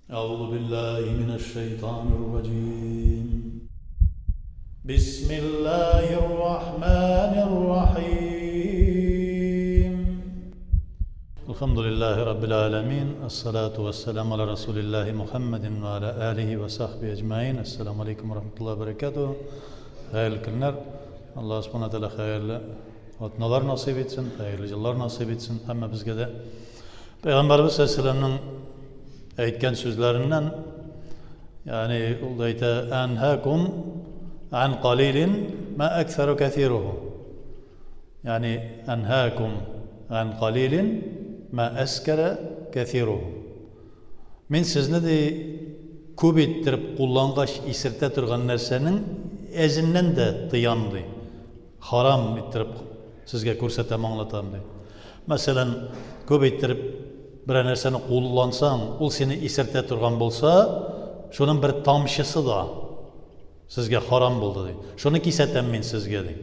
أعوذ بالله من الشيطان الرجيم بسم الله الرحمن الرحيم الحمد لله رب العالمين الصلاة والسلام على رسول الله محمد وعلى آله وصحبه أجمعين السلام عليكم ورحمة الله وبركاته Хәерле көннәр. Аллаһ Субхана Тәгалә хәерле атналар насыйп итсен, хәерле еллар насыйп итсен һәммәбезгә дә. Пәйгамбәрбез саллаллаһу әйткән сүзләреннән, ягъни ул да әйтә, анһакум ан қалилин ма аксару кәсируху. Ягъни анһакум ан қалилин ма әскәрә кәсируху. Мин сезне ди күп иттереп куллангач исертә торган нәрсәнең әзеннән дә тыям ди. Харам иттереп сезгә күрсәтәм, аңлатам ди. Мәсәлән, күп иттереп берәр нәрсәне куллансаң, ул сине исертә торган булса, шуның бер тамчысы да сезгә харам булды ди. Шуны кисәтәм мин сезгә ди.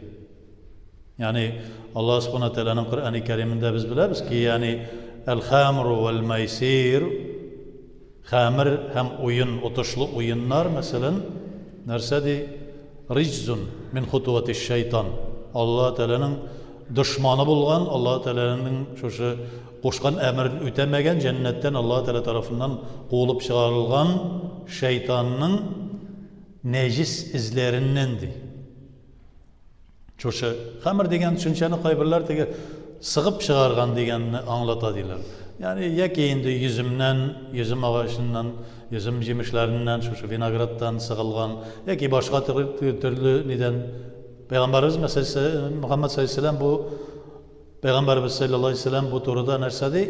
Ягъни Аллаһ Субхана Тәгаләнең Коръәни Кәримендә без беләбез ки, ягъни әл-хамру вәл-майсир хәмер һәм уен, отышлы уеннар, мәсәлән, нәрсә ди? Риҗзун мин хутуати шайтан. Аллаһ Тәгаләнең дошманы булган, Аллаһ Тәгаләнең шушы кушкан әмерен үтәмәгән, җәннәттән Аллаһ Тәгалә тарафыннан куылып чыгарылган шайтанның нәҗес эзләреннән ди. Шушы хәмер дигән төшенчәне кайберләр теге сыгып чыгарган дигәнне аңлата диләр. Ягъни яки инде йөземнән, йөзем агачыннан, йөзем җимешләреннән, шушы виноградтан сыгылган, яки башка төрле нидән. Пәйгамбәребез мәсәлән, Мөхәммәд саллаллаһу бу Пәйгамбәребез саллаллаһу алейһи вәсәлләм бу турыда нәрсә ди?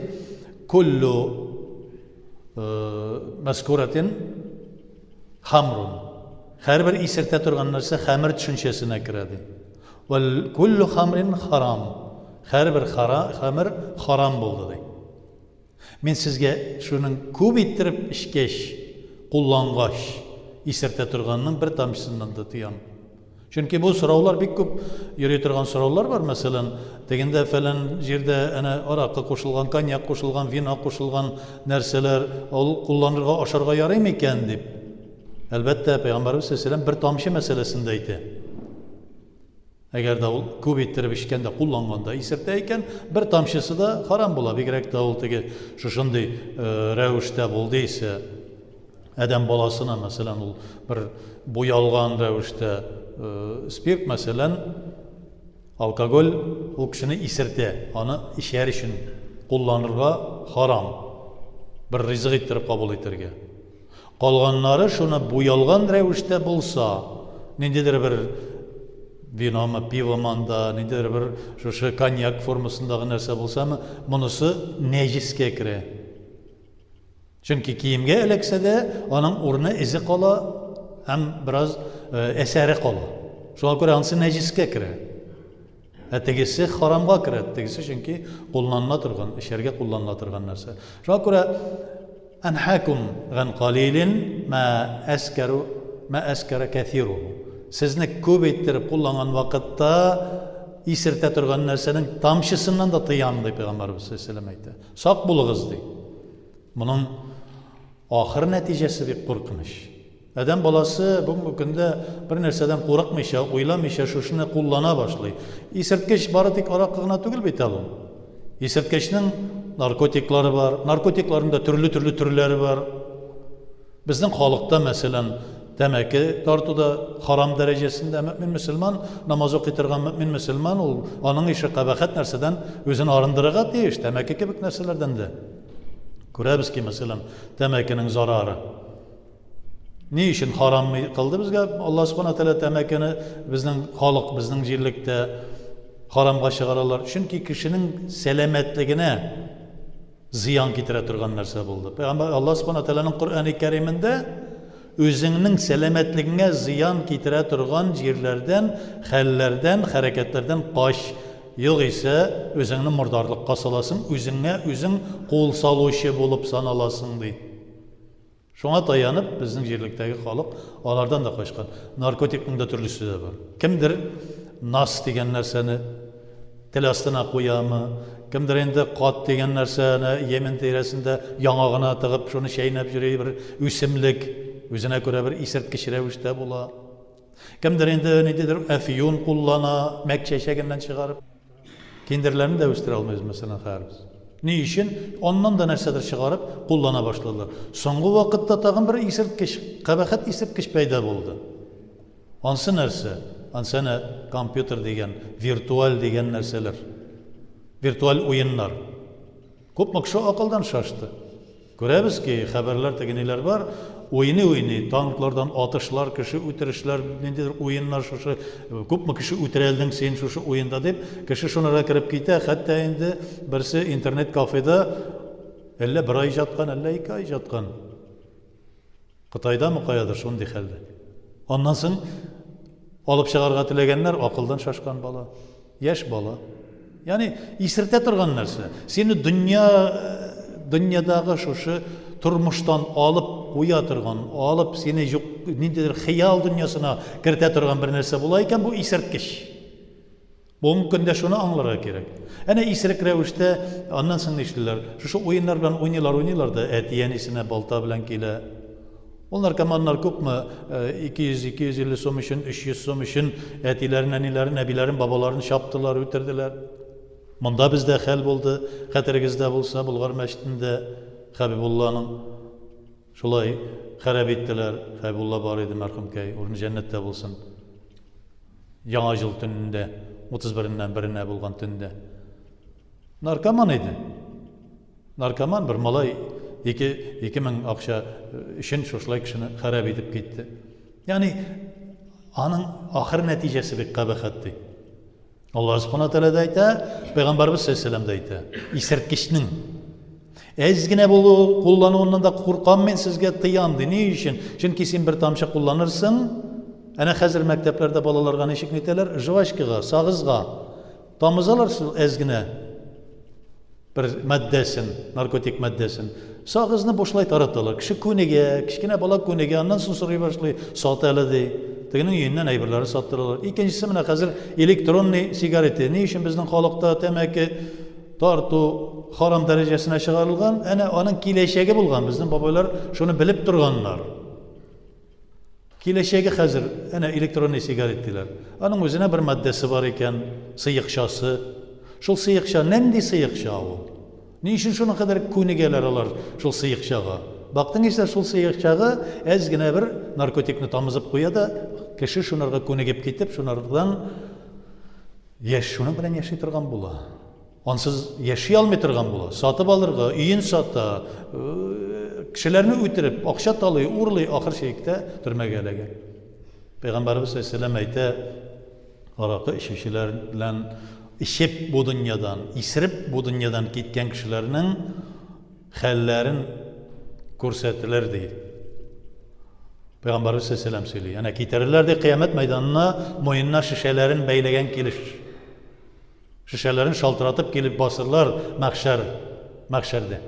Куллу мәскуратин хамрун. Һәрбер исертә торган нәрсә хәмер төшенчәсенә керә ди. Вәл куллу хамрин харам. Һәрбер хәмер харам булды ди. Мин сезгә шуның күп иттереп эчкәч, куллангач, исертә торганның бер тамчысыннан да тыям. Чөнки бу сораулар бик күп йөри торган сораулар бар, мәсәлән, тегендә фәлән җирдә әнә аракы кушылган, коньяк кушылган, вино кушылган нәрсәләр, ул кулланырга, ашарга ярый микән дип. Әлбәттә, Пәйгамбәрбез саллаллаһу бер тамчы мәсьәләсен дә әйтә. Әгәр дә ул күп иттереп эчкәндә, кулланганда исертә икән, бер тамчысы да харам була. Бигрәк тә ул теге шушындый рәвештә булды исә, адәм баласына, мәсәлән, ул бер буялган рәвештә спирт, мәсәлән, алкоголь ул кешене исертә, аны эчәр өчен кулланырга харам. Бер ризык иттереп кабул итәргә. Калганнары шуны буялган рәвештә булса, ниндидер бер виномы, пивомы анда, ниндидер бер шушы коньяк формасындагы нәрсә булсамы, монысы нәҗескә керә. Чөнки киемгә эләксә дә, аның урыны эзе кала һәм бераз әсәре кала. Шуңа күрә анысы нәҗескә керә. Ә тегесе харамга керә. Тегесе чөнки кулланыла торган, эчәргә кулланыла торган нәрсә. Шуңа күрә анхакум ган қалилин ма әскәру ма әскәрә кәфиру. Сезне күп иттереп кулланган вакытта исертә торган нәрсәнең тамчысыннан да тыям, ди Пәйгамбәрбез саллаллаһу әйтә. Сак булыгыз, ди. Моның ахыр нәтиҗәсе бик куркыныч. Адәм баласы бүгенге көндә бер нәрсәдән курыкмыйча, уйламыйча шушыны куллана башлый. Исерткеч бары тик аракы гына түгел бит әле ул. Исерткечнең наркотиклары бар, наркотикларның да төрле-төрле төрләре бар. Безнең халыкта, мәсәлән, тәмәке тарту да харам дәрәҗәсендә. Мөэмин мөселман, намаз укый торган мөэмин мөселман ул аның ише кабахәт нәрсәдән үзен арындырырга тиеш, тәмәке кебек нәрсәләрдән дә. Күрәбез ки, мәсәлән, тәмәкенең зарары. Ни өчен харам кылды безгә Аллаһ Субхана Тәгалә тәмәкене безнең халык, безнең җирлектә харамга чыгаралар? Чөнки кешенең сәламәтлегенә зыян китерә торган нәрсә булды. Пәйгамбәр Аллаһ Субхана Тәгаләнең Коръәни Кәримендә үзеңнең сәламәтлегеңә зыян китерә торган җирләрдән, хәлләрдән, хәрәкәтләрдән кач. Югыйсә, үзеңне мордарлыкка саласың, үзеңә үзең кул салучы булып саналасың, ди. Шуңа таянып, безнең җирлектәге халык алардан да качкан. Наркотикның да төрлесе дә бар. Кемдер нас дигән нәрсәне тел астына куямы, Кемдер инде кат дигән нәрсәне Йемен тирәсендә яңагына тыгып, шуны чәйнәп йөри, бер үсемлек, үзенә күрә бер исерткеч рәвештә була. Кемдер инде ниндидер әфиюн куллана, мәк чәчәгеннән чыгарып. Киндерләрне дә үстерә алмыйбыз, мәсәлән, хәзер без. Ни өчен? Аннан да нәрсәдер чыгарып куллана башладылар. Соңгы вакытта тагын бер исерткеч, кабахәт исерткеч пәйда булды. Ансы нәрсә? Ансы әнә компьютер дигән, виртуаль дигән нәрсәләр. Виртуаль уеннар. Күпме кеше акылдан шашты. Күрәбез ки, хәбәрләр теге ниләр бар, уйный-уйный, танклардан атышлар, кеше үтерешләр, ниндидер уеннар шушы, күпме кеше үтерәлдең син шушы уенда дип, кеше шунарга кереп китә, хәтта инде берсе интернет-кафеда әллә бер ай жаткан, әллә ике ай жаткан. Кытайдамы каядыр шундый хәлдә. Аннан соң алып чыгарга теләгәннәр акылдан шашкан бала. Яшь бала. Ягъни исертә торган нәрсә. Сине дөнья дөньядагы шушы тормыштан алып куя торган, алып сине юк ниндидер хыял дөньясына кертә торган бер нәрсә була икән, бу исерткеч. Бүгенге көндә шуны аңларга кирәк. Әнә исерек рәвештә аннан соң нишлиләр? Шушы уеннар белән уйныйлар, уйныйлар да әти-әнисенә балта белән килә. Ул наркоманнар күпме 200-250 сум өчен, 300 сум өчен әтиләрен, әниләрен, әбиләрен, бабаларын чаптылар, үтерделәр. Монда бездә хәл булды, хәтерегездә булса, Болгар мәчетендә Хәбибулланың шулай хәрәп иттеләр. Хәбибулла бар иде мәрхүмкәй, урыны җәннәттә булсын. Яңа ел төнендә, 31-ннән беренә булган төндә. Наркоман иде. Наркоман бер малай 2 2000 акча өчен шушылай кешене харап итеп китте. Ягъни аның ахыр нәтиҗәсе бик кабахәт ди. Аллаһ Субхана Тәгалә дә әйтә, Пәйгамбәрбез саллаллаһу алейһи дә әйтә. Исерткечнең әз генә булу куллануыннан да куркам мин сезгә тыям ди. Ни өчен? Чөнки син бер тамчы кулланырсың, әнә хәзер мәктәпләрдә балаларга ничек нитәләр? Жвачкага, сагызга Тамызалар шул әз генә бер матдәсен, наркотик матдәсен. Сагызны бушлай тараталар. Кеше күнегә, кечкенә бала күнегә, аннан соң сорый башлый, сат әле ди. Тегенең өеннән әйберләрен саттыралар. Икенчесе менә хәзер электронный сигареты. Ни өчен безнең халыкта тәмәке тарту харам дәрәҗәсенә чыгарылган? Әнә аның киләчәге булган. Безнең бабайлар шуны белеп торганнар. Киләчәге хәзер әнә электронный сигарет диләр. Аның үзенә бер матдәсе бар икән, сыекчасы. Шул сыекча нинди сыекча ул? Ни өчен шуның кадәр күнегәләр алар шул сыекчага? Бактың исә шул сыекчага әз генә бер наркотикны тамызып куя да, кеше шунарга күнегеп китеп, шунардан яшь шуның белән яши торган була. Ансыз яши алмый торган була. Сатып алырга, өен сата, кешеләрне үтереп, акча талый, урлый, ахыр чиктә төрмәгә эләгә. Пәйгамбәребез саллаллаһу әйтә, аракы эчүчеләр белән эчеп бу дөньядан, исереп бу дөньядан киткән кешеләрнең хәлләрен күрсәтелер ди. Пәйгамбәребез саллаллаһу сөйли. Әнә китерерләр ди кыямәт мәйданына муенына шешәләрен бәйләгән килеш. Шешәләрен шалтыратып килеп басырлар мәхшәр, мәхшәрдә.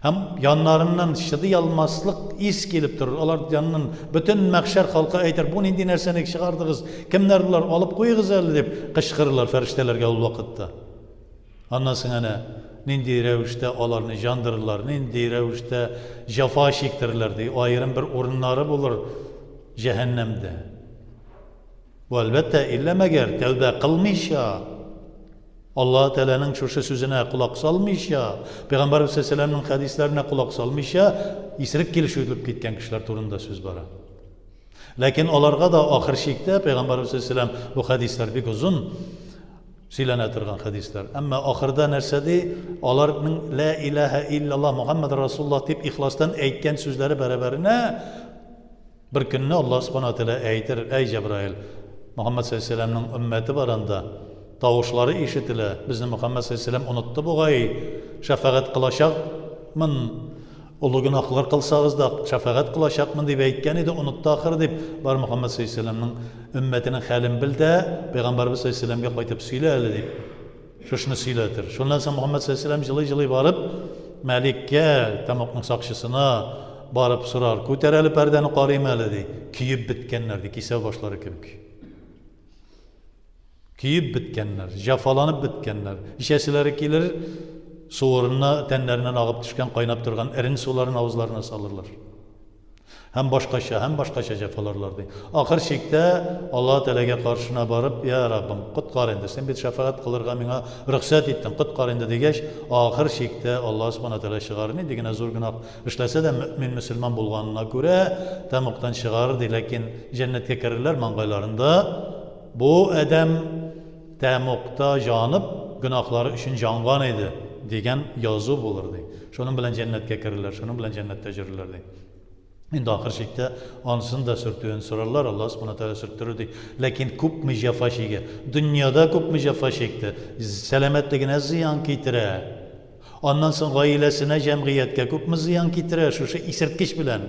Һәм яннарыннан чыдый алмаслык ис килеп торыр. Алар яныннан бөтен мәхшәр халкы әйтер, бу нинди нәрсәне чыгардыгыз, кемнәр болар, алып куегыз әле дип кычкырырлар фәрештәләргә ул вакытта. Аннан соң әнә нинди рәвештә аларны җандырырлар, нинди рәвештә җафа чиктерерләр ди. Аерым бер урыннары булыр җәһәннәмдә. Бу, әлбәттә, иллә мәгәр тәүбә кылмыйча, Аллаһы Тәгаләнең шушы сүзенә колак салмыйча, Пәйгамбәрбез саллаллаһу хәдисләренә колак салмыйча, исерек килеш үлеп киткән кешеләр турында сүз бара. Ләкин аларга да ахыр чиктә Пәйгамбәрбез саллаллаһу бу хәдисләр бик озын сөйләнә торган хәдисләр. Әмма ахырда нәрсә ди? Аларның ла илаһа иллаллаһ Мухаммад расулуллаһ дип ихластан әйткән сүзләре бәрабәренә Бер көнне Аллаһ Субхана Тәгалә әйтер, Әй Җәбраил, Мөхәммәд саллаллаһу галәйһи өммәте бар анда, тавышлары ишетелә, безне Мөхәммәд саллаллаһу галәйһи онытты бугай, шәфәгать кылачакмын, олы гөнаһлар кылсагыз да, шәфәгать кылачакмын дип әйткән иде, онытты ахыры дип, бар Мөхәммәд саллаллаһу галәйһи өммәтенең хәлен бел дә, пәйгамбәребез саллаллаһу галәйһи кайтып сөйлә әле дип. Шушыны сөйләтер. Шуннан соң Мөхәммәд саллаллаһу җылый-җылый барып, Мәликкә, тәмугның сакчысына барып сорар. Күтәр әле пәрдәне карыйм әле, ди. Көеп беткәннәр, ди, кисәү башлары кебек. Көеп беткәннәр, җәфаланып беткәннәр. Эчәселәре килер, су урынына тәннәреннән агып төшкән кайнап торган эрен суларын авызларына салырлар. Һәм башкача, һәм башкача җәфаларлар, ди. Ахыр чиктә Аллаһ Тәгаләгә каршына барып, Я Раббым, коткар инде, син бит шәфәгать кылырга миңа рөхсәт иттең, коткар инде, дигәч, ахыр чиктә Аллаһ Субхана Тәгалә чыгарыр. Нинди генә зур гөнаһ эшләсә дә, мөэмин мөселман булганына күрә, тәмугтан чыгарыр, ди. Ләкин җәннәткә керерләр, маңгайларында бу адәм тәмугта җанып, гөнаһлары өчен җанган иде, дигән язу булыр, ди. Шуның белән җәннәткә керерләр, шуның белән җәннәттә йөрерләр, ди. Инде ахыр чиктә анысын да сөртүен сорарлар, Аллаһ Субхана Тәгалә сөрттерер, ди. Ләкин күпме җәфа чигә, дөньяда күпме җәфа чикте, сәламәтлегенә зыян китерә. Аннан соң гаиләсенә, җәмгыятькә күпме зыян китерә шушы исерткеч белән.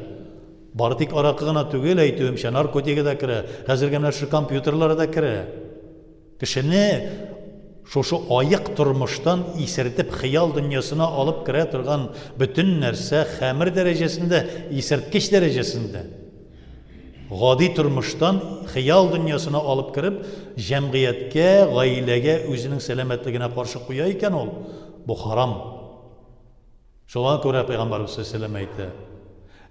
Бары тик аракы гына түгел, әйтүемчә, наркотигы да керә, хәзерге менә шушы компьютерлары да керә. Кешене шушы аек тормыштан исертеп хыял дөньясына алып керә торган бөтен нәрсә хәмер дәрәҗәсендә, исерткеч дәрәҗәсендә. Гади тормыштан хыял дөньясына алып кереп, җәмгыятькә, гаиләгә, үзенең сәламәтлегенә каршы куя икән ул, бу харам. Шуңа күрә Пәйгамбәрбез саллаллаһу алейһи әйтә,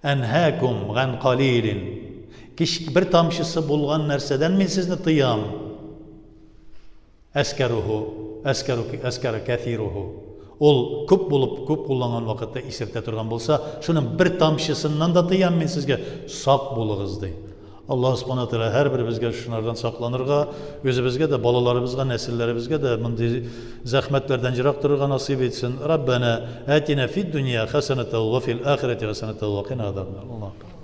Әнһакум ган калилин. Кечк бер тамчысы булган нәрсәдән мин сезне тыям. Әскәруху, әскәру, әскәра кәфируху. Ул күп булып, күп кулланган вакытта исертә торган булса, шуның бер тамчысыннан да тыям мин сезгә, сак булыгыз, ди. Аллаһ Субхана Тәгалә һәрберебезгә шунардан сакланырга, үзебезгә дә, балаларыбызга, нәселләребезгә дә мондый зәхмәтләрдән ерак торырга насыйп итсен. Раббана атина фид дөнья хәсәнәтә ва фил ахирәти хәсәнәтә ва кина азабнар. Аллаһу.